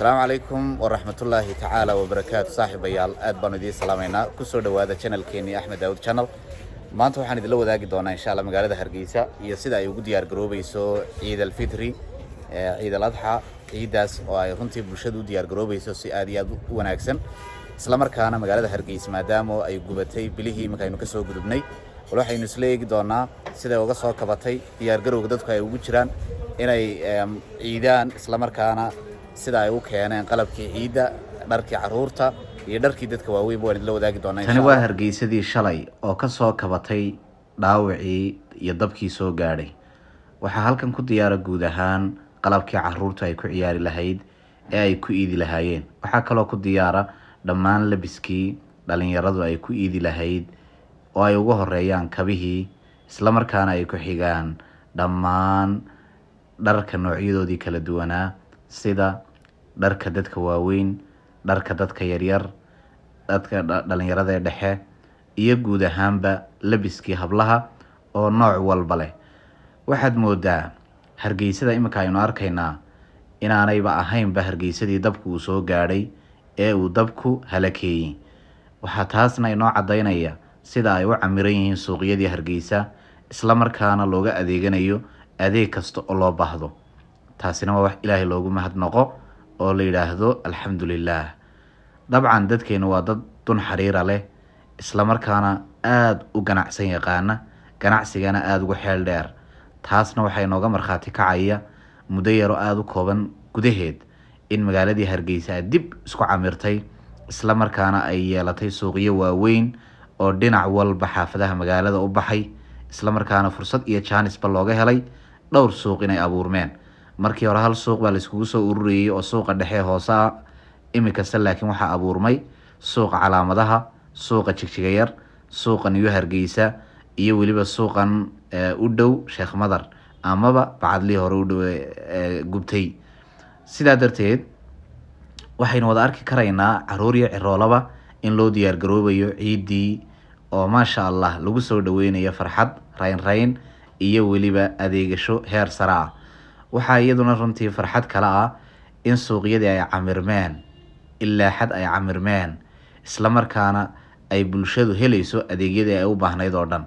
Asalaamu calaykum waraxmatullaahi tacaala wabarakaatu. Saaxiibayaal, aad baanu idiin salaamaynaa. Kusoo dhowaada channelkeenii Axmed Daawud Channel. Maanta waxaan idinla wadaagi doonaa, insha Allah, magaalada Hargeysa iyo sida ay ugu diyaar garoobayso Ciid Alfitri, Ciid al Adxa. Ciiddaas oo ay runtii bulshadu u diyaar garoobayso si aad iyo aad u wanaagsan, isla markaana magaalada Hargeysa maadaama ay gubatay bilihii iminka aynu kasoo gudubnay, bal waxaynu isla eegi doonaa siday uga soo kabatay, diyaargarowga dadku ay ugu jiraan inay ciidaan, isla markaana sida ay u keeneen qalabkii ciidda, dharkii caruurta iyo dharkii dadka waaweynba waan idinla wadaagi doonaa. Tani waa Hargeysadii shalay oo ka soo kabatay dhaawacii iyo dabkii soo gaadhay. Waxaa halkan ku diyaara guud ahaan qalabkii caruurtu ay ku ciyaari lahayd ee ay ku iidi lahaayeen. Waxaa kaloo ku diyaara dhammaan labiskii dhalinyaradu ay ku iidi lahayd, oo ay ugu horeeyaan kabihii, isla markaana ay ku xigaan dhammaan dharka noocyadoodii kala duwanaa, sida dharka dadka waaweyn, dharka dadka yaryar, dadka dhalinyarada ee dhexe, iyo guud ahaanba labiskii hablaha oo nooc walba leh. Waxaad moodaa Hargeysada iminka aynu arkaynaa inaanayba ahaynba Hargeysadii dabku uu soo gaadhay ee uu dabku halakeeyey. Waxaa taasna inoo caddaynaya sida ay u camiran yihiin suuqyadii Hargeysa, isla markaana looga adeeganayo adeeg kasta oo loo baahdo. Taasina waa wax Ilaahay loogu mahadnaqo oo la yidhaahdo alxamdulilaah. Dabcan dadkeenu waa dad dun xariira leh, isla markaana aada u ganacsan yaqaana, ganacsigana aada ugu xeel dheer. Taasna waxaa inooga markhaati kacaya muddo yaro aada u kooban gudaheed in magaaladii Hargeysa ay dib isku camirtay, isla markaana ay yeelatay suuqyo waaweyn oo dhinac walba xaafadaha magaalada u baxay, isla markaana fursad iyo jaanisba looga helay dhowr suuq inay abuurmeen. Markii hore hal suuq baa laiskugu soo ururiyey oo suuqa dhexe hoose ah. Iminkasta laakiin waxaa abuurmay suuqa Calaamadaha, suuqa Jigjigayar, suuqa New Hargeysa iyo weliba suuqan u dhow Sheekh Madar amaba bacadlihii hore u dhow gubtay. Sidaa darteed waxaynu wada arki karaynaa caruur iyo ciroolaba in loo diyaar garoobayo ciiddii, oo maasha Allah lagu soo dhaweynayo farxad, rayn rayn iyo weliba adeegasho heer sare ah. Waxaa iyaduna runtii farxad kale ah in suuqyadii ay camirmeen, ilaa xad ay camirmeen, isla markaana ay bulshadu helayso adeegyadii ay u baahnayd oo dhan.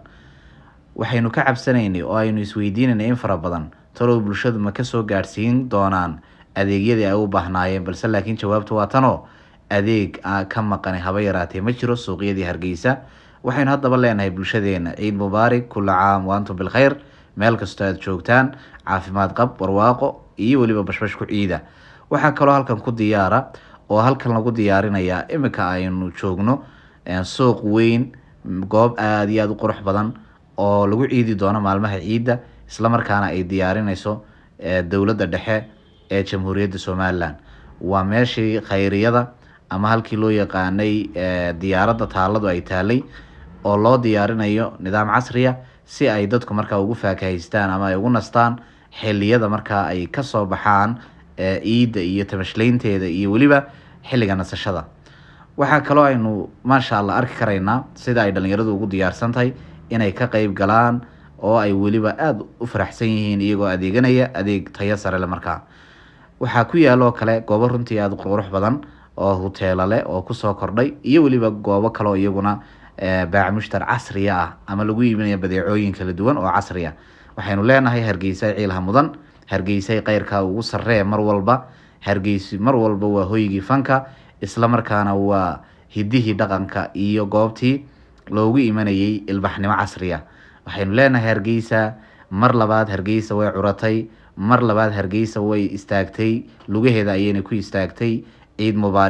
Waxaynu ka cabsanaynay oo aynu isweydiinaynay in fara badan, talow bulshadu ma kasoo gaadhsiin doonaan adeegyadii ay u baahnaayeen? Balse laakiin jawaabtu waa tanoo adeeg ka maqanay haba yaraatee ma jiro suuqyadii Hargeysa. Waxaynu haddaba leenahay bulshadeena: ciid mubaarig, kulla caam wa antum bilkhayr. Meel kastoo aad joogtaan, caafimaad qab, barwaaqo iyo weliba bashbash ku ciida. Waxaa kaloo halkan ku diyaara oo halkan lagu diyaarinayaa iminka aynu joogno suuq weyn, goob aada iyo aada u qurux badan oo lagu ciidi doono maalmaha ciidda, isla markaana ay diyaarinayso dowladda dhexe ee Jamhuuriyadda Somaliland. Waa meeshii khayriyada ama halkii loo yaqaanay diyaaradda taaladu ay taalay, oo loo diyaarinayo nidaam casriya si ay dadku markaa ugu faakahaystaan ama ay ugu nastaan xilliyada markaa ay kasoo baxaan ciidda iyo tamashleynteeda iyo weliba xilliga nasashada. Waxaa kaloo aynu maasha Allah arki karaynaa sida ay dhalinyaradu ugu diyaarsan tahay inay ka qeyb galaan, oo ay weliba aada u faraxsan yihiin iyagoo adeeganaya adeeg tayo sare le. Markaa waxaa ku yaaloo kale goobo runtii aada u qurux badan oo huteelo leh oo kusoo kordhay, iyo weliba goobo kaleo iyaguna baac mushtar casriya ah ama lagu iibinayo badeecooyin kala duwan oo casri ah. Waxaynu leenahay: Hargeysa ciilha mudan, Hargeysay kheyrkaa ugu saree mar walba. Hargeysi mar walba waa hoygii fanka, isla markaana waa hidihii dhaqanka iyo goobtii loogu imanayay ilbaxnimo casriya. Waxaynu leenahay Hargeysa mar labaad, Hargeysa way curatay mar labaad, Hargeysa way istaagtay, lugaheeda ayayna ku istaagtay. Ciid mubaarak.